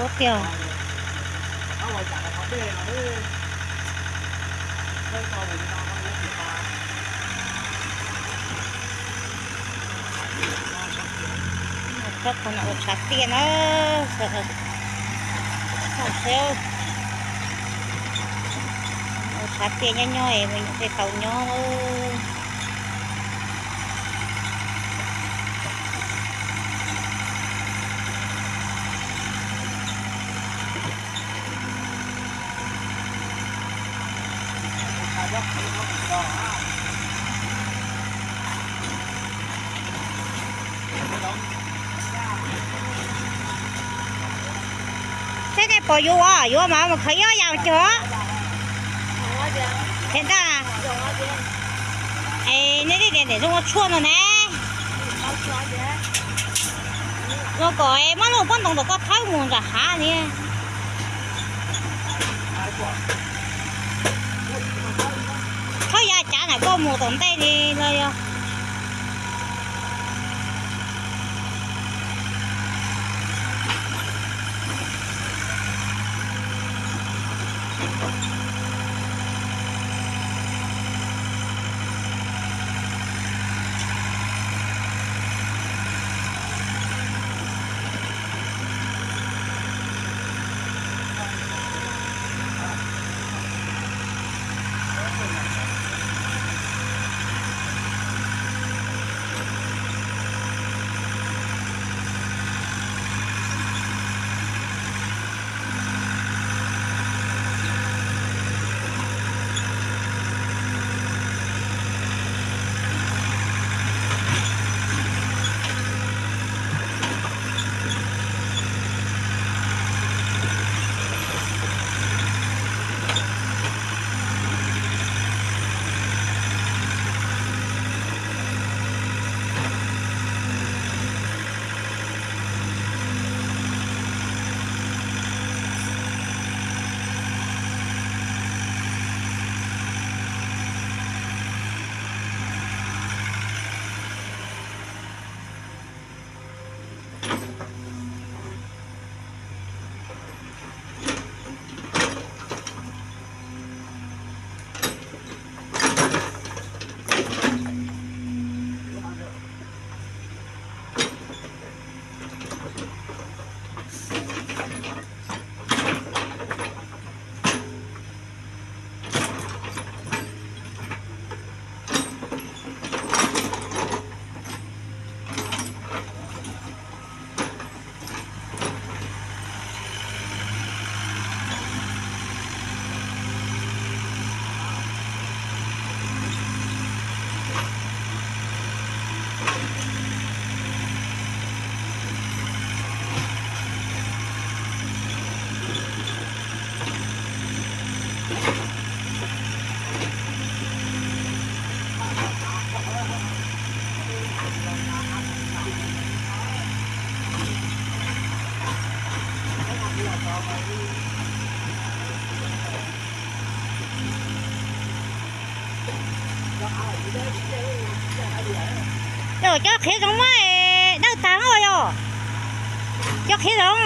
Ua tiag. Tsob qhov no ua tshav tiaj na. Ua tshav tiaj nyob nyob es me nyuam thiaj tau nyob. Seb nej pom yuav ua, yuav mas mus khaws ib ob yam cog. Thiab ntag. Es nej tej tias niam zoo ua tshuaj no ne. Zoo kom muab lub pob ntoo ntawm koj thawb mus nram hav ni. Thawb yav cav ntawm koj mus tom ntej li los yog. Cov qhiav zoov muab dawj tag yog cov qhiav zoov.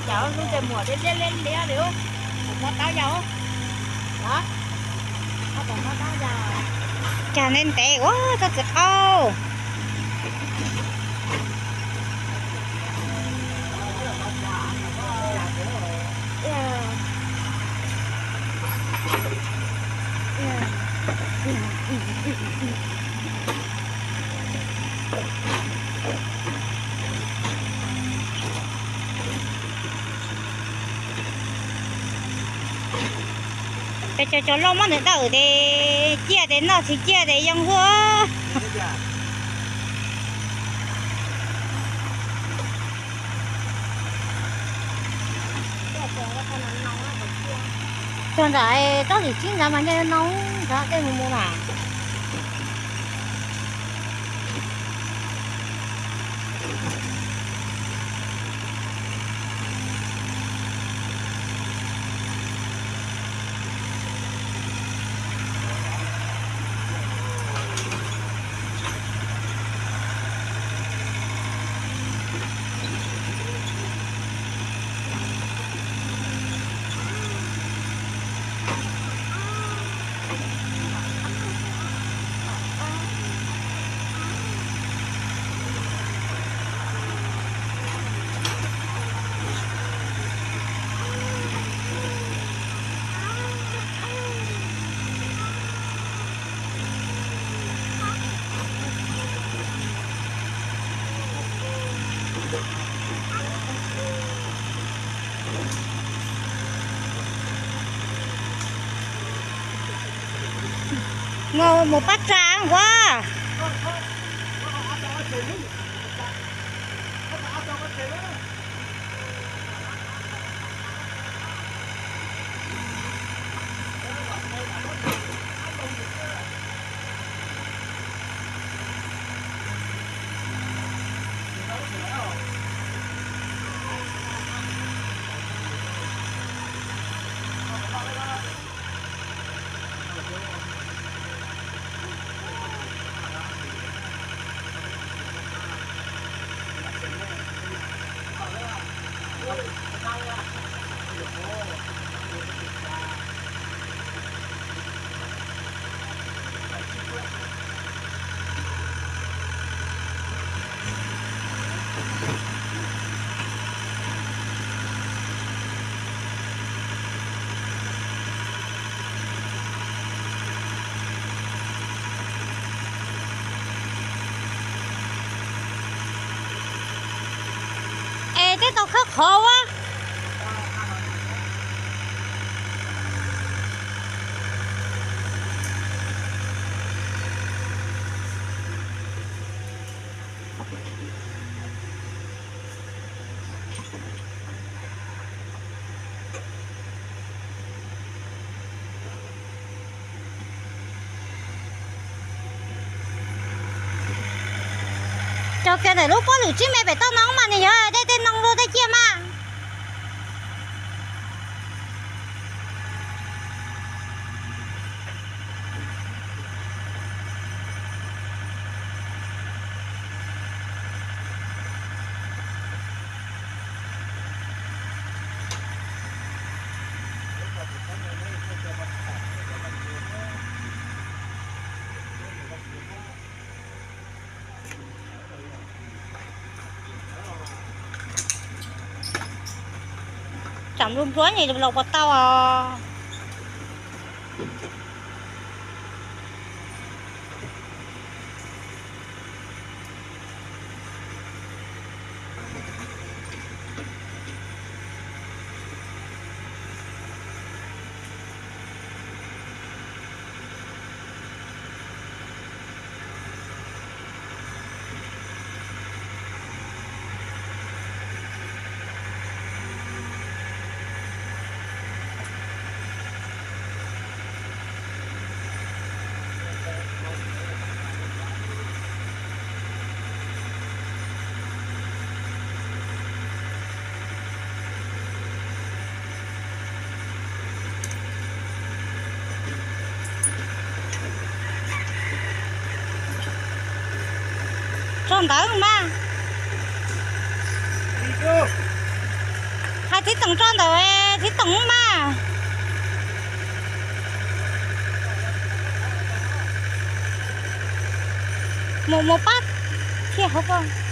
Cas lub tes muam liab liab liab li, mob taub yau. Cas ntev ntev ua txhob txiv qaub. Cov cov loj muab nws dawm tes ciaj tes noj tsis ciaj tes yoo hwj. Txog nram tsob tim tsib ntawd mas nyob no ntag, dej mus mus mas. Mus, mus pab tsa nquab. Es tej tau khawb qhov ua. Cog kiag ntawm lub pob lwm tsib me pem toj no mas nws yog dej tej noo luaj tej ciaj mas. Tsam npluag npluag ne los puas tau os. Tso ntawd mas. Hais txiv toom tso ntawd, txiv toom mas. Mus, mus pab thiaj hauv ko.